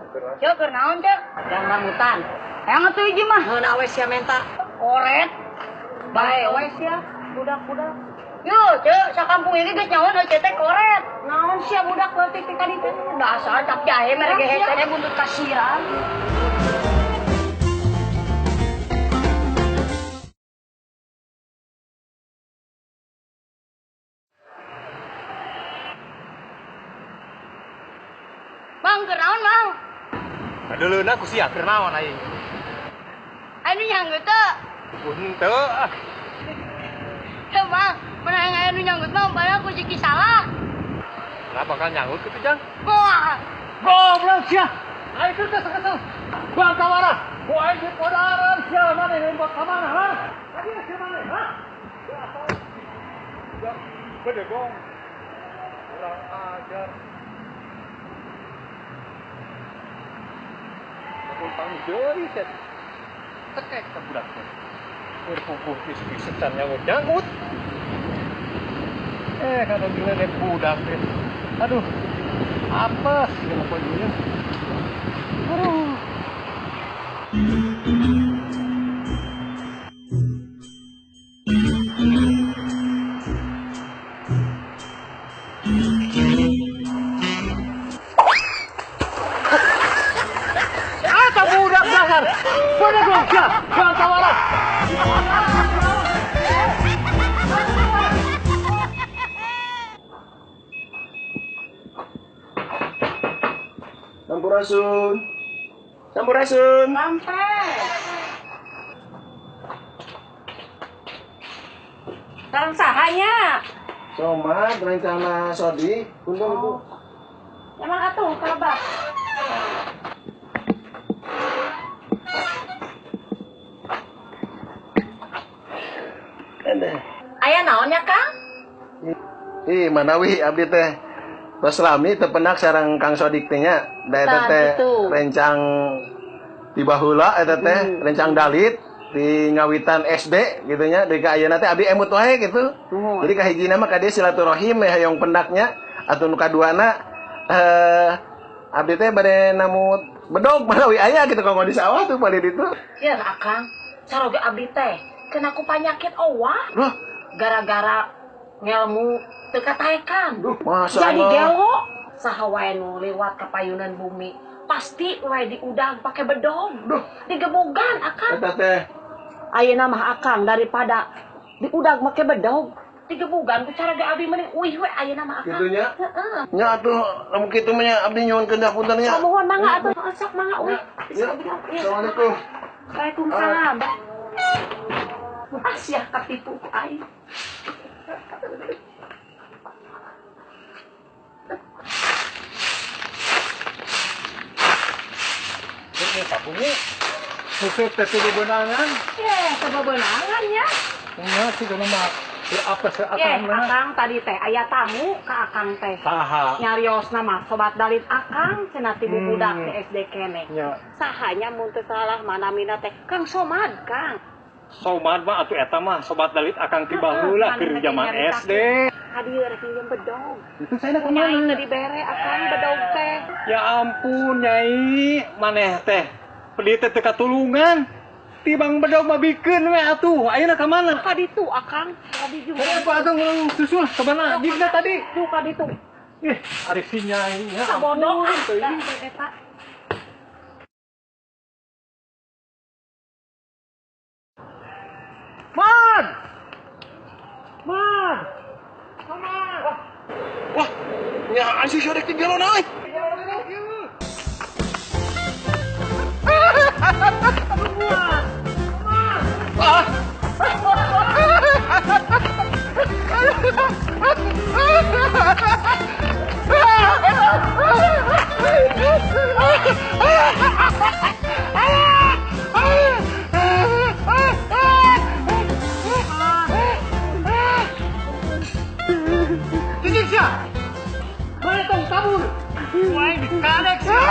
Ceu keur naon ceu? Yang rambutan. Hayang atuh hiji mah. Heuna we sia menta. Koret. Bae we sia budak-budak. Yo, ceu, sakampung ini geus nyaho nu teh koret. Naon sia budak leutik ti ka ditu? Dasar cap jahe mere ge hese buntut kasiran. Bang, keur naon, Bang? Kadeuleuna ku sia keur naon aing? Anu nyanggut teu? Henteu ah. Heuh, Bang, menang aya nu nyanggut mah umpamana ku si salah. Lah bakal nyanggut kitu, Jang? Wah, goblok sia. Aing teh kesel. Bang kawara. Ku aing dipodaran sia maneh lembot ka mana, ha? Tadi sia maneh, ha? Bedegong. Kurang ajar. Utang deui set. Tekek ka budak teh. Keur puguh geus-geusan nyanggut-nyanggut. Kada diledek budak teh. Aduh. Apes ieu mah ieu. Aduh. Sampurasun. Sampurasun. Sampai. Sareng sahanya? Somad rencana Sodi, untung Ibu. Emang atuh kabar. Aya naonnya, Kang? Ih, manawi abdi teh. Tos lami teu penak sareng Kang Sodik teh nya. Da eta teh rencang ti baheula eta teh, rencang dalit di ngawitan SD gitu nya. Deui ka ayeuna teh abdi emut wae gitu. Jadi kahijina mah ka dieu silaturahim hoyong pendaknya atuh nu kaduana abdi teh bade namut bedog manawi aya gitu kanggo di sawah tuh palih ditu. Sieun Akang, saroge abdi teh kena ku panyakit owah. Gara-gara ngelmu teu kataekan. Jadi gelo saha wae nu lewat ka payunan bumi pasti wae diudang pake bedog. Digebugan Akang. Eta teh. Ayeuna mah Akang daripada diudag make bedog, digebugan ku cara ge abdi mending uih we ayeuna mah Akang. Kitu nya? Heeh. Nya atuh lamun kitu mah nya abdi nyuhunkeun hapunten nya. Nuhun mangga atuh sok mangga uih. Assalamualaikum. Waalaikumsalam. Asyah katipu ku aing. Ini sabunnya susuk teh bebenangan. Ye, sebebenangan ya. Nya sih kana mah apa seakang. Akang tadi teh aya tamu ka Akang teh. Saha? Nyariosna mah sobat dalit Akang cenah ti bubudak di SD keneh. Sahanya mun teu salah manamina teh Kang Somad, Kang. Somad mah atuh eta mah sobat dalit Akang ti baheula keur zaman SD. Hadieu rek minjem bedog. Itu saya ka mana? Nyai teu dibere Akang bedog teh. Ya ampun Nyai, maneh teh pedit teh teu katulungan. Tibang bedog mah bikeun we atuh. Ayeuna ka mana? Ka ditu Akang. Ka ditu. Kenapa atuh urang susul ka mana? Jigna tadi. Tuh ka ditu. Ih, ari si Nyai nya. Sabodo eta. Man! Man! Somad! Wah, nya si Sodek ti gelona euy. Ah. Cicing sia. Mana tong kabur? Wah, dikadek sia.